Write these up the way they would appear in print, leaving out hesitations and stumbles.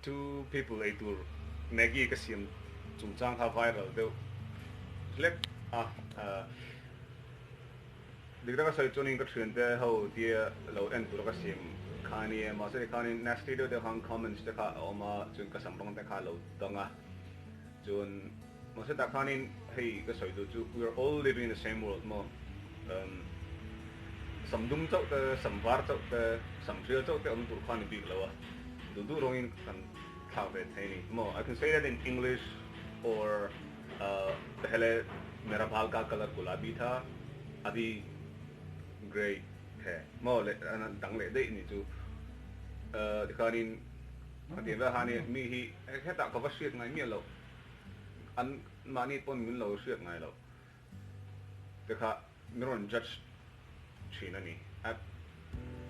Two people ei tur Maggi ka siam chungchang kha viral deuh hlek a, dik taka sawi chuanin ka thiante ho tia lo en tura ka siam kha a nia, mahse tikhanin nasty deuh deuh khan comments te kha a awm a, chuan ka sam rawng te kha a lo dang a, chuan mahse tah khanin hei ka sawi duh chu we are all living in the same world maw, sam dum chauh te, sam var chauh te, sam hrial chauh te awm tur kha a ni bik lo a, duh duh rawngin kan thlak ve thei a ni maw, I can say that in English or pehle mera bal ka colour gulabi tha abhi grey he maw leh dang leh daih ni chu tikhanin a tih vel khan mi hi hetah ka va hriat ngai miah loh an mahni pawn min lo hriat ngai loh te kha min rawn judge thin a ni a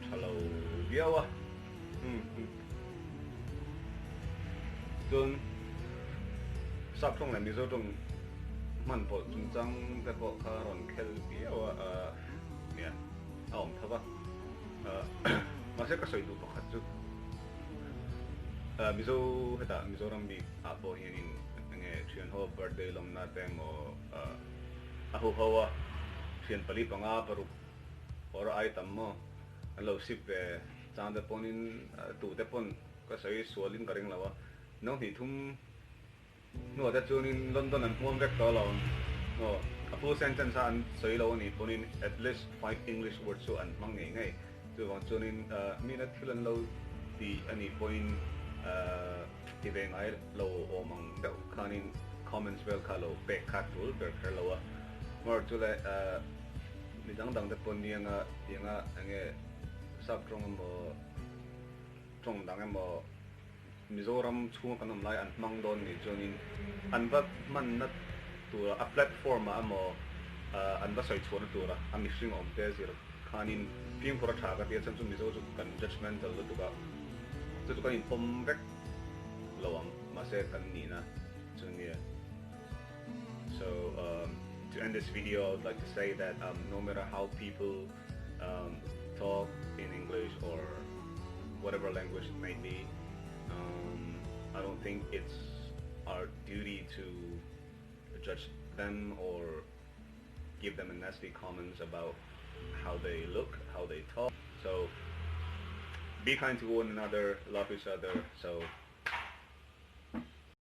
tha lo viau a chuan sap tawng leh mizo tawng hman pawlh chungchang te pawh kha rawn khel viau a nia a awm tho va mahse ka sawi duh pakhat chu mizo hetah mizoram bik ah pawh hianin enge thianho birthday lawmna te emaw A hu ho a, thian pali panga paruk awr ai tam maw an lo sip ve chang te pawnin tu te pawn ka sawi sualin ka ring lo a, no hnih thum hnuah te chuanin London an hmuam vek tawh lo maw, a full sentence a an sawi lo anih pawnin at least five English words chu an hmang ngei ngei, chuvang chuanin mina thil an lo ti anih pawhin Ti ve ngai lo awm ang deuh khanin comments vel kha lo pek kha tul ber kher lo a, hmar chu le mi dang dang te pawn nianga tianga enge sap tawng emaw tawng dang emaw Mizoram chhunga kan awm lai an hmang dawn nih chuanin an va hmanna tura a platform ah emaw an va sawi chhuahna tura a mihring awm te zir khanin fimkhur a tha ka ti a, chhan chu Mizo chu kan judgemental lutuk a. Chu chu kan inpawm vek lo ang mahse kan nihna chu nia. So to end this video I would like to say that no matter how people talk in English or whatever language it may be I don't think it's our duty to judge them or give them a nasty comments about how they look, how they talk. So be kind to one another, love each other. So.